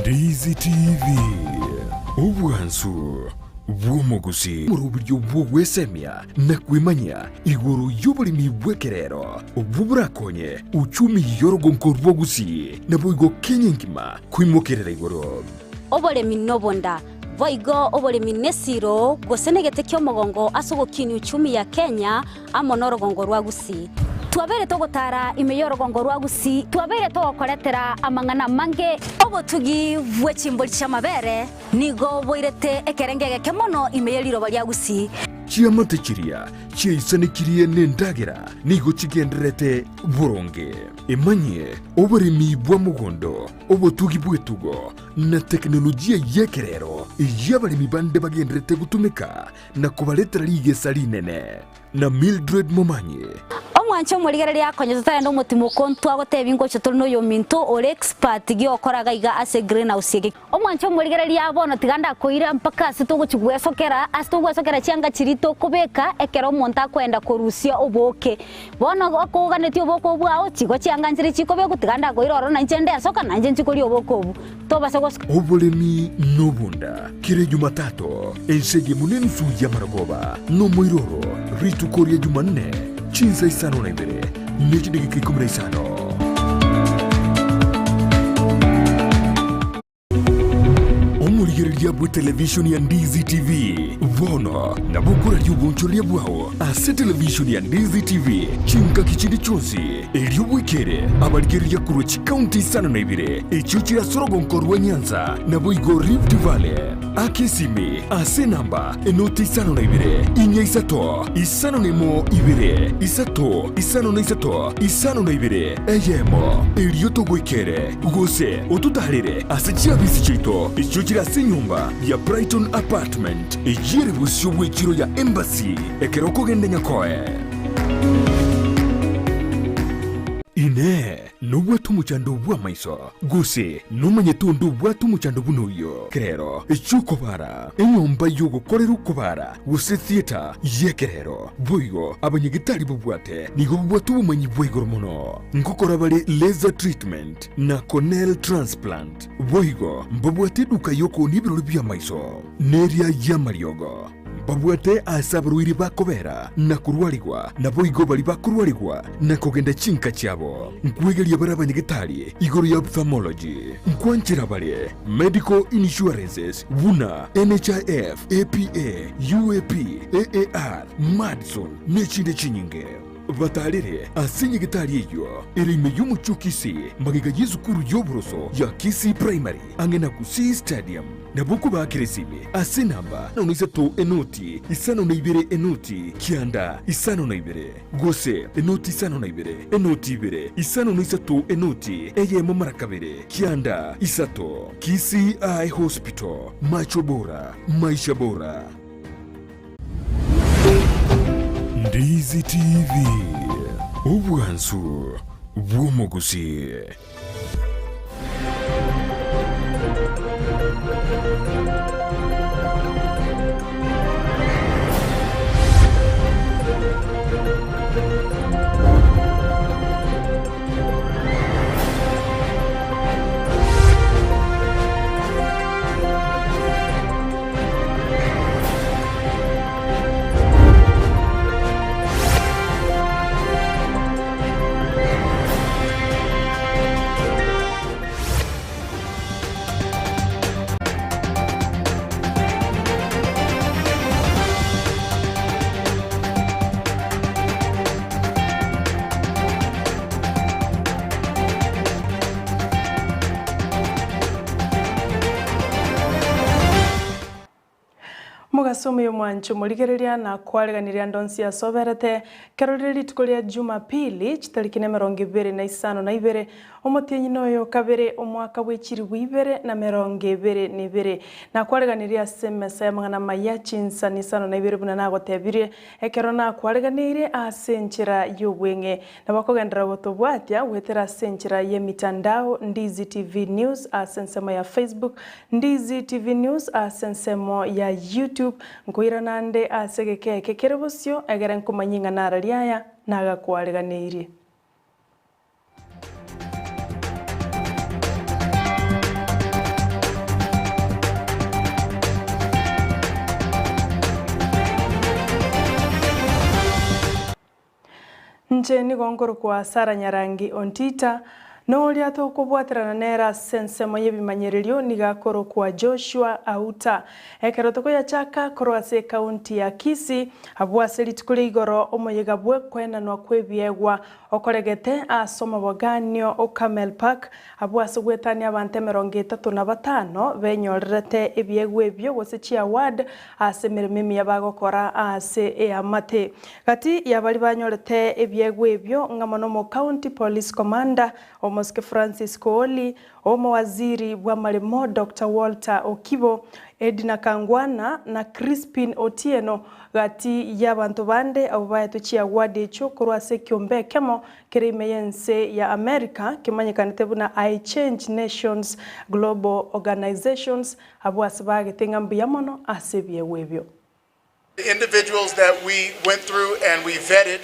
Ndizi TV, obwansu bw'omogusi. Omoroberio bw'ogwesemia na kwemanyia igoro y'oboremi bw'ekerero obwo borakonye uchumi y'orogonko rwa Gusii naboigo Kenya engima koimokerera igoro. Oboremi nobonda, boigo oboremi nesiro gose negete ki'omogongo ase ogokinia uchumi ya Kenya amo norogongo rwa Gusii. Twabeire togotara ime y'orogongo rwa Gusii, twabeire togokoretera amang'ana amange. Obotugi bwe chimbori chi'amabere nigo boirete ekerengo egeke mono ime ye riroba ria Gusii. Chiamate chiria chiaisanekirie nendagera nigo chigendererete boronge. Emanyie oboremi bwa mogondo, obotugi bw'etugo, na tekinolojia y'ekerero eyio abaremi bande bagendererete gotumeka na kobaretera rigesa rinene. Na Mildred Momanyi. Omwanche omorigereria akonye totarenda omotimoko ntwagotebia ngocha tore noyominto ore expert giokora gaiga ase greenhouse eke. Omwanche omorigereria bono tiga ndakoira mpaka ase togochi gwesokera ase togwesokera chianga chiria tokobeka ekero omonto akoenda korusia obooke. Bono okoganetie obooke obwo bwao chigo chianga nchire chikobekwa tiga ndakoira ororo nainche ndesoka nainche nchi koria obooke obwo. Tobasa gosoka. Oboremi nobonda, kera Ejumatato, ense eyemo nenusu y'amarogoba, nomoiroro, rituko ria Jumanne, chinsa isano na ibere ne chidageka ikomi na isano. Omorigereria bw'etelevishoni ya Ndizi TV bono nabo okoraria obonchoreria bwao ase televishoni ya Ndizi TV chingaki chinde chionsi, erio bwekere abarigereria korwa chikaunti isano na ibere echio chire ase orogonko rwa Nyanza naboigo Rift Valley. Aka esimi ase enamba enoti isano na ibere, inya isato, isano na emo ibere, isato, isano na isato, isano na ibere, eyemo, erio togoikere, gose ototaarere ase chiabisi chiaito echio chire ase enyomba ya Brighton Apartment, eyio ere bosio bw'echiro ya Embassy ekero okogenda Nyakoe. Inee! Nobwate omochando bw'amaiso, gose nomanyete onde obwate omochando buna oyio? Kerero eki'okobara, enyomba y'ogokorera okobara, gose theatre y'ekerero. Boigo abanyagitari babwate nigo babwate obomanyi bwa igoro mono. Ngokora bare laser treatment na corneal transplant. Boigo mbabwate eduka y'okoonia ebirori bi'amaiso, neria y'amariogo. Mbabwate aase abarwaire bakobera na korwarigwa, naboigo baria bakorwarigwa na kogenda chinka chiabo. Nkwegeria bare abanyagetari igoro ya ophthalmology. Nkwanchera bare medical insurances buna NHIF, APA, UAP, AAR, Madison nechinde chinyinge. Batarere ase nyagetari eyio ere ime y'omochie o Kisii magega y'esukuru y'oboroso ya Kisii Primary ang'e na Gusii Stadium. Nabo okobaakera esimi ase enamba nono isato enoti isano na ibere enoti kianda isano na ibere, gose enoti isano na ibere enoti ibere isano na isato enoti eyemo mara kabere kianda isato. Kisii Eye Hospital, macho bora, maisha bora. Ndizi TV, obwansu bw'omogusii. Mogaso omuya omwancho morigereria na kwareganirie ande onsi ase oberete, kero rire rituko ria Jumapili, chitariki nemerongo ebere na isano na ibere, omotienyi noyo kabere omwaka bwe chilifu ibere na merongo ebere na ebere. Nakwareganirie ase emesa y'amang'ana amaya chinsani isano na ibere buna nagotebirie, ekero nakwareganeire ase enchera y'obweng'e. Nabo okogenderera gotobwatia goetera ase enchera y'emitandao Ndizi TV News ase ensemo ya Facebook, Ndizi TV News ase ensemo ya YouTube. Nkoirana ande ase egeka eke kere bosio egere nkomanyie ng'a narari aya nagakwareganeirie. Inche nigo nkorokwa Sarah Nyarangi Ontita, na oria tokobwaterana nere ase ensemo y'ebimanyererio nigo akorokwa Joshua Auta. Ekero tokoyachaka korwa ase ekaunti ya Kisii, abwo ase rituko ria igoro omoyega bw'okoenanwa kw'ebiegwa okoregete ase omoboganio o Camel Park, abwo ase goetania abanto 35 benyorerete ebiegwa ebio gose chiaward ase emeremo emiya bagokora ase eamate. Gati y'abaria banyorete ebiegwa ebio ng'amo n'Omocounty Police Commander, Omosike Francis Kooli, Omowaziri bw'amaremo Doctor Walter Okibo, Edna Kangwana na Crispin Otieno gati y'abanto bande abwo baetwe chiaward echio korwa ase ekiombe ekemo kere ime y'ense ya America kemanyekanete buna I Change Nations Global Organizations abwo ase bagete ng'a mbuya mono ase ebiegwa ebio. The individuals that we went through and we vetted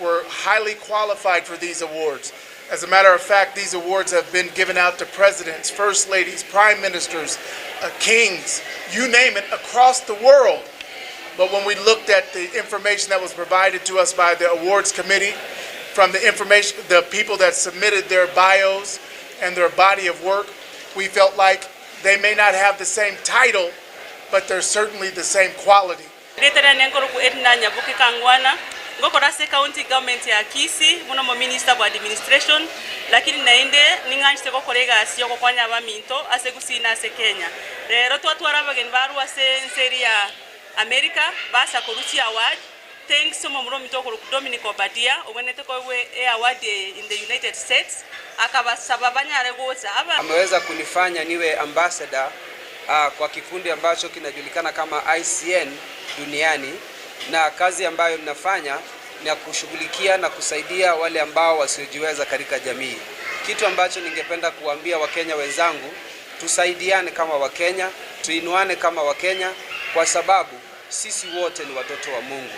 were highly qualified for these awards. As a matter of fact, these awards have been given out to presidents, first ladies, prime ministers, uh, kings, you name it, across the world. But when we looked at the information that was provided to us by the awards committee, from the information, the people that submitted their bios and their body of work, we felt like they may not have the same title, but they're certainly the same quality. Erieta riane nkorokwa Edna Nyaboke Kangwana, ngokora ase County Government ya Kisii buna omominister bwa administration, lakini naende ning'anchete gokora egasi yogokonya abaminto ase Gusii na ase Kenya. Rero twatwara abageni barwa ase ense eria ya America basa korwa chiaward, thanks omomura ominto okorokwa Dominic Obadia obwenerete koegwa eaward eye in the United States, akabasaba banyare gocha aba. Ameweza kunifanya niwe ambassador uh, kwa kikundi ambacho kinajulikana kama ICN duniani, na kazi ambayo ninafanya ni ya kushughulikia na kusaidia wale ambao wasiojiweza katika jamii. Kitu ambacho ningependa kuambia Wakenya wenzangu, tusaidiane kama Wakenya, tuinuane kama Wakenya, kwa sababu sisi wote ni watoto wa Mungu.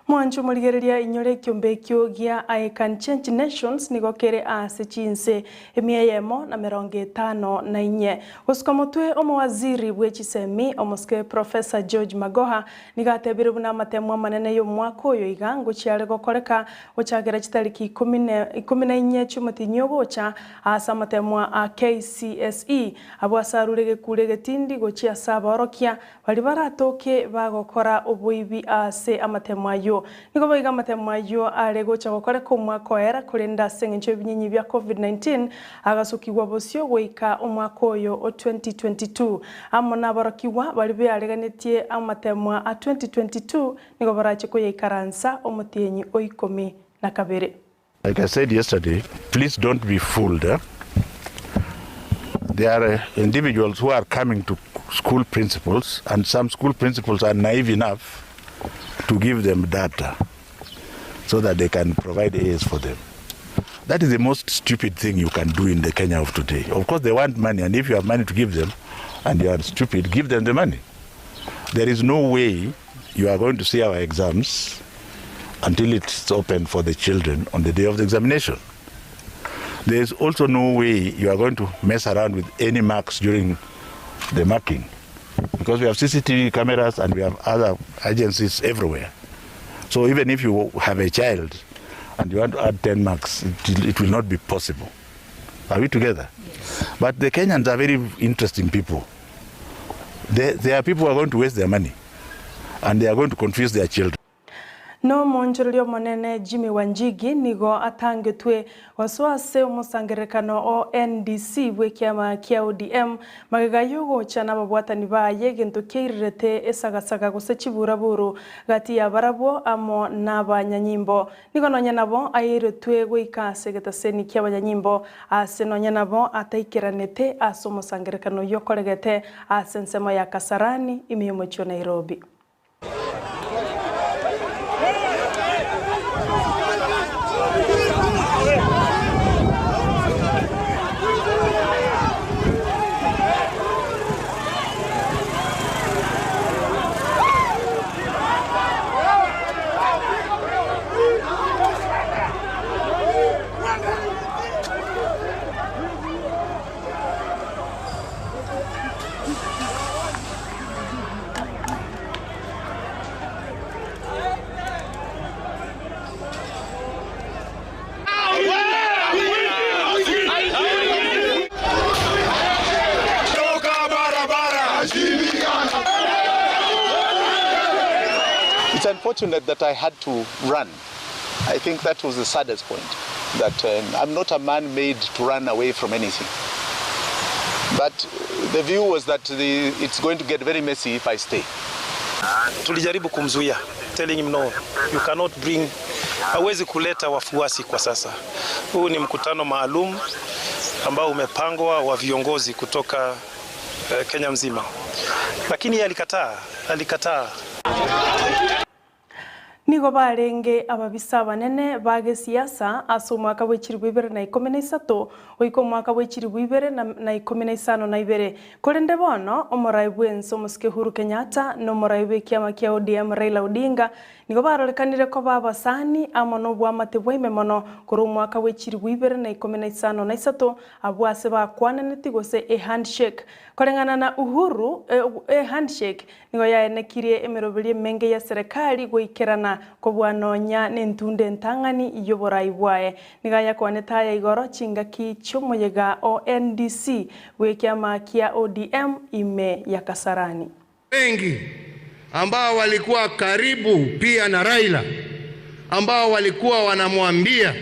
Mwanche omorigereria inyore ekiombe ekio gia I Can Change Nations nigo kere ase chinse emia eyemo na 54. Gosuka motwe omowaziri bwe chisemi omosike Professor George Magoha nigo atebire buna amatemo amanene y'omwaka oyo iga ngochiare gokoreka gochakera chitariki 14 chiomotinyi ogocha ase amatemo a KCSE abwo ase arure egekuro egetindi gochia ase abaorokia baria baratoke bagokora oboibi ase amatemo ayio. Nigo boigo amatemo ayio are gocha gokoreka omwaka oera korende ase eng'encho y'ebinyinyi bia Covid-19 agasukigwa bosio goika omwaka oyo o 2022. Amo nabarokigwa baria beareganetie amatemo a 2022 nigo barache koyaikaransa omotienyi o 12. Like I said yesterday, please don't be fooled. Eh? There are individuals who are coming to school principals, and some school principals are naive enough to give them data so that they can provide A's for them. That is the most stupid thing you can do in the Kenya of today. Of course, they want money, and if you have money to give them and you are stupid, give them the money. There is no way you are going to see our exams until it's open for the children on the day of the examination. There is also no way you are going to mess around with any marks during the marking, because we have CCTV cameras and we have other agencies everywhere. So even if you have a child and you want to add 10 marks, it will not be possible. Are we together? Yes. But the Kenyans are very interesting people. They are people who are going to waste their money and they are going to confuse their children. Nomoonchoreria omonene Jimmy Wanjigi nigo atangetwe gosoa ase omosangererekano o NDC bw'ekiama kia ODM magega y'ogocha n'ababwatani baye egento kiairerete esagasaga gose chiburaburu gati y'abarabwo amo n'abanyanyimbo. Nigo nonya nabo airetwe goika ase egetaseni ki'abanyanyimbo ase nonya nabo ataikeranete ase omosangererekano oyio okoregete ase ensemo ya Kasarani ime y'omochie o Nairobi. It's unfortunate that I had to run. I think that was the saddest point, that I'm not a man made to run away from anything. But the view was that the, it's going to get very messy if I stay. Tulijaribu kumzuia, telling him no, you cannot bring, hawezi kuleta wafuasi kwa sasa. Huu ni mkutano maalum ambao umepangwa wa viongozi kutoka Kenya mzima, lakini yeye alikataa, alikataa. Nigo barenge ababisa abanene ba gesiasa ase omwaka bwe chilifu ibere na ikomi na isato goika omwaka bwe chilifu ibere na ikomi na isano na ibere. Korende bono, omorai bw'ense omosike Uhuru Kenyatta na omorai bw'ekiama kia ODM Raila Odinga nigo barorekanire koba abasani amo nobwamate bwaime mono korwa omwaka bwe chilifu ibere na ikomi na isano na isato abwo ase bakwananeti gose ehandshake. Koreng'ana na Uhuru, ehandshake nigo yaenekirie emeroberio emenge ya serikali goikerana kobua nonya nentunda entang'ani y'oborai bwaye. Nigo ayakwanete aya igoro chingaki chi'omoyega o NDC bw'ekiama kia ODM ime ya Kasarani. Wengi ambao walikuwa karibu pia na Raila ambao walikuwa wanamwambia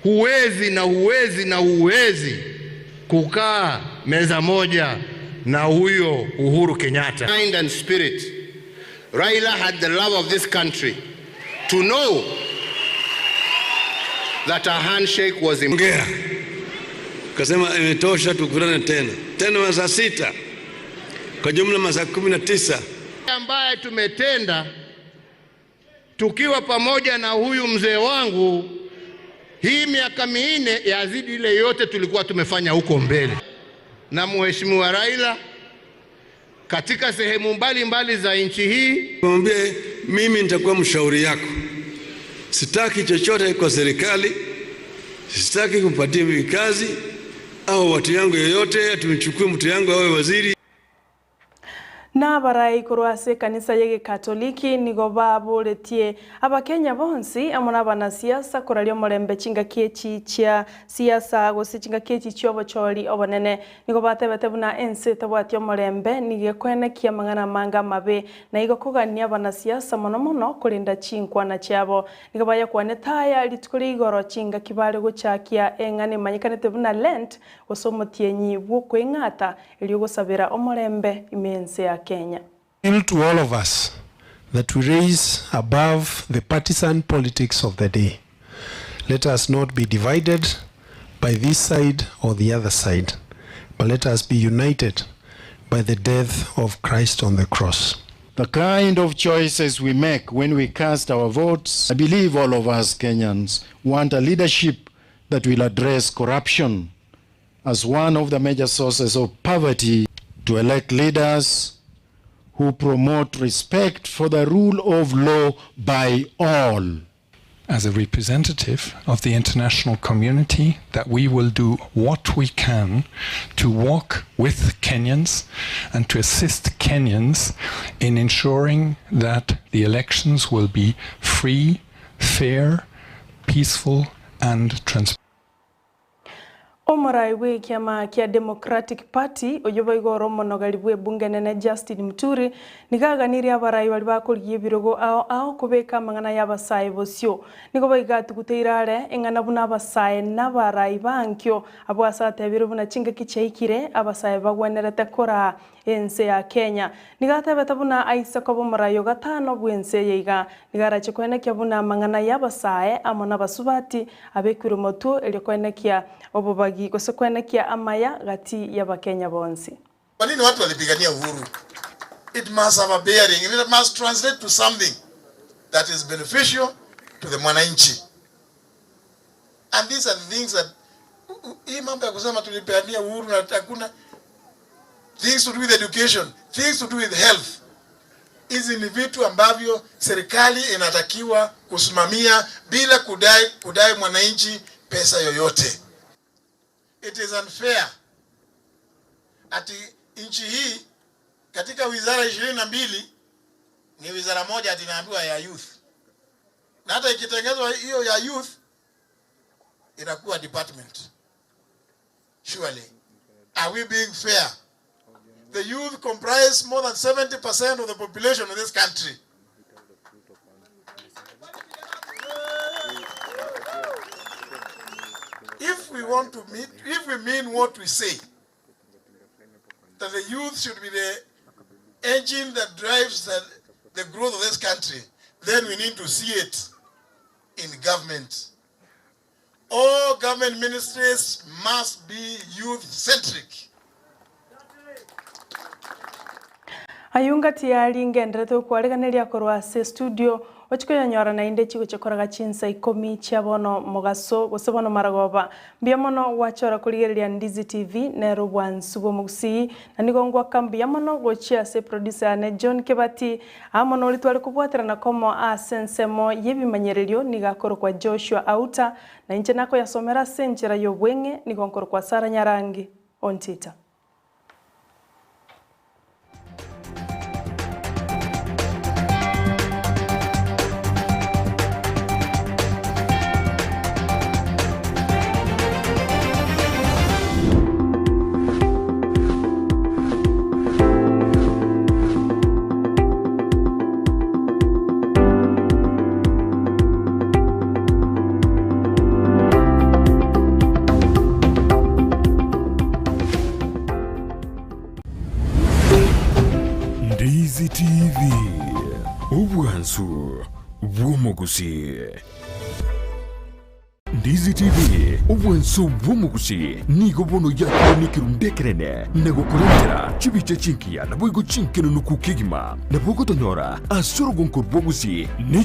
huwezi na huwezi na huwezi kukaa meza moja na huyo Uhuru Kenyatta. Mind and spirit. Raila had the love of this country to know that a handshake was important. Kasema imetosha, tukutane tena tena masaa 6, kwa jumla masaa 19 ambaye tumetenda tukiwa pamoja na huyu mzee wangu. Hii miaka 4 yazidi ile yote tulikuwa tumefanya huko mbele na Mheshimiwa Raila katika sehemu mbalimbali za nchi hii. Mwambie mimi nitakuwa mshauri yako, sitaki chochote kwa serikali, sitaki kumpatia mimi kazi au watu yangu yoyote, tumchukue mtu yangu awe waziri. Nabarai korwa ase ekanisa ya egekatoliki nigo baboretie abakenya bonsi amo na abanasiasa koraria omorembe chingaki echi chia siasa gose chingaki echi chia obochori obonene. Nigo batebete buna ense etabwati omorembe nigo ekoenekia amang'ana amange amabe na igo kogania abanasiasa mono mono korenda chinkwana chiabo. Nigo bayakwanete aya rituko ria igoro chingaki bare gochakia eng'ana emanyekanete buna Lent gose omotienyi bwa okoeng'ata erio ogosabera omorembe ime ense ya Kenya. Appeal to all of us that we raise above the partisan politics of the day. Let us not be divided by this side or the other side, but let us be united by the death of Christ on the cross. The kind of choices we make when we cast our votes, I believe all of us Kenyans want a leadership that will address corruption as one of the major sources of poverty, to elect leaders who promote respect for the rule of law by all. As a representative of the international community, that we will do what we can to walk with Kenyans and to assist Kenyans in ensuring that the elections will be free, fair, peaceful and transparent. Omorai bw'ekiama kia Democratic Party oyio boigo ore omonogari bw'ebunge enene Justin Muturi nigo aganirie abarai baria bakorigia ebirogo ao ao kobeka amang'ana y'abasae bosio. Nigo boigo atuguteire are eng'ana buna abasae na abarai bankio abwo ase atebire buna chingaki chiaikire abasae bagwenerete koraa ense ya Kenya. Nigo atebete buna aise koba omorai o gatano bw'ense eye iga. Nigo arache koenekia buna amang'ana y'abasae amo n'abasubati abekwire omotwe erio koenekia obobagi gose koenekia amaya gati y'Abakenya bonsi. Kwa nini watu walipigania uhuru? It must have a bearing. It must translate to something that is beneficial to the mwananchi. And these are the things that hii mambo ya kusema tulipigania uhuru na hakuna things to do with education, things to do with health. Hizi ni vitu ambavyo serikali inatakiwa kusimamia bila kudai mwananchi pesa yoyote. It is unfair ati nchi hii katika wizara 22 ni wizara moja ati inaambiwa ya youth, na hata ikitengenezwa hiyo ya youth inakuwa department. Surely, are we being fair? The youth comprise more than 70% of the population of this country. If we want to meet, if we mean what we say, that the youth should be the engine that drives the, the growth of this country, then we need to see it in government. All government ministries must be youth-centric. Ayio ngati yari ngenderete gokwariganeria korwa ase estudio, ochie koyanyora naende chigochia koraga chinsa ikomi chia bono mogaso gose bono marogoba. Mbuya mono gwachora korigereria Ndizi TV nere obwansu bw'omogusii, na nigo ngwaka mbuya mono gochia ase producer yane John Kebati, amo noria tware kobwaterana komo ase ensemo y'ebimanyererio nigo akorokwa Joshua Auta, na inche nakoyasomera ase enchera y'obweng'e nigo nkorokwa Sarah Nyarangi Ontita. Ndizi TV, obwansu bw'omogusii. Ndizi TV, obwansu bw'omogusii nigo bono yakure nekerundu ekenene na gokorentera chibicha chingiya naboigo chinkenunuku kegima. Nabo ogotonyora ase orogonko rw'ogusii ne.